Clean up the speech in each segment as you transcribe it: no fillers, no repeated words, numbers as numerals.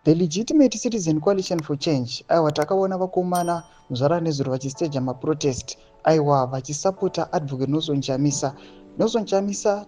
The legitimate Citizen Coalition for Change, aiwa, takaona vakomana muzvara nezuro vachisteja maprotest, aiwa, vachisapota Advocate Nelson Chamisa. Nelson Chamisa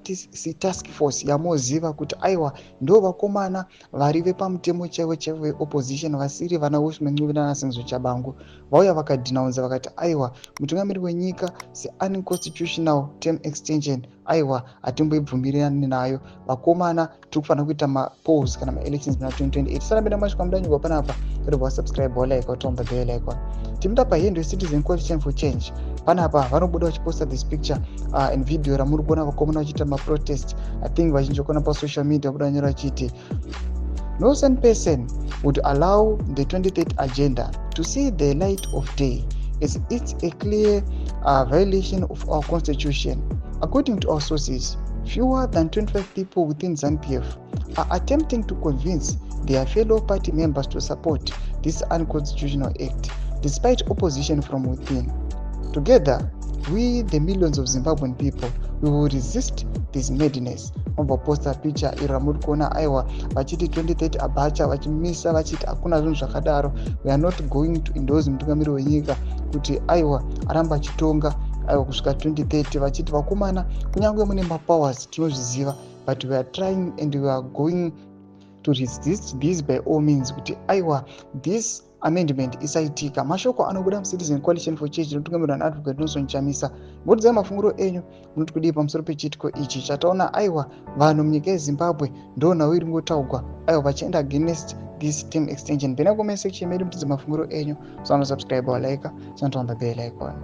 task force yamoziva kuti, aiwa, ndo vakomana vari vepamutemo chaivo chaivo veopposition, vasiri vana Welshman Ncube nanaSengezo Tshabangu. Vauya vakadhinaunza, vakati, aiwa, mutungamiri wenyika seunconstitutional term extension, aiwa, hatimboibvumirani nayo. Vakomana, tiri kufanira kuita mapolls kana maelections muna 2028. Tisarambira masvika mudanyurwa panapa, torobva wasubscribe, walike, watomba bell icon. Timida pahandle Citizen Coalition for Change panapa, vanobuda vachiposta this picture and video ramuri kuona vakomana vachiita maprotest. I think vazhinji vakuona pasocial media, vabuda vanyora vachiti, "No sane person would allow the 2030 agenda to see the light of day, as it's a clear violation of our constitution. According to our sources, fewer than 25 people within ZANU-PF are attempting to convince their fellow party members to support this unconstitutional act, despite opposition from within. Together, we, the millions of Zimbabwean people, we will resist this madness." Vabva posta picture iro ramuri kuona, aiwa, vachiti 2030 abacha, vachimisa vachiti hakuna zvinhu zvakadaro, we are not going to endorse mutungamiri wenyika kuti, aiwa, aramba achitonga, aiwa, kusvika 2030. Vachiti vakomana, kunyange mune mapowers, tinozviziva, but we are trying and we are going to resist this by all means, kuti, aiwa, this amendment isaitika. Mashoko anobuda muCitizen Coalition for Change inotungamirwa naAdvocate Nelson Chamisa. Mbotidzai mafungiro enyu, munoti kudii pamusoro pechiitiko ichi chataona? Aiwa, vanhu munyika yeZimbabwe, ndo nhau iri ngotaugwa, aiwa, vachienda against this term extension. Pena comment section medu, mutidze mafungiro enyu. Sanosubscribe, walike, sanotomba bell icon.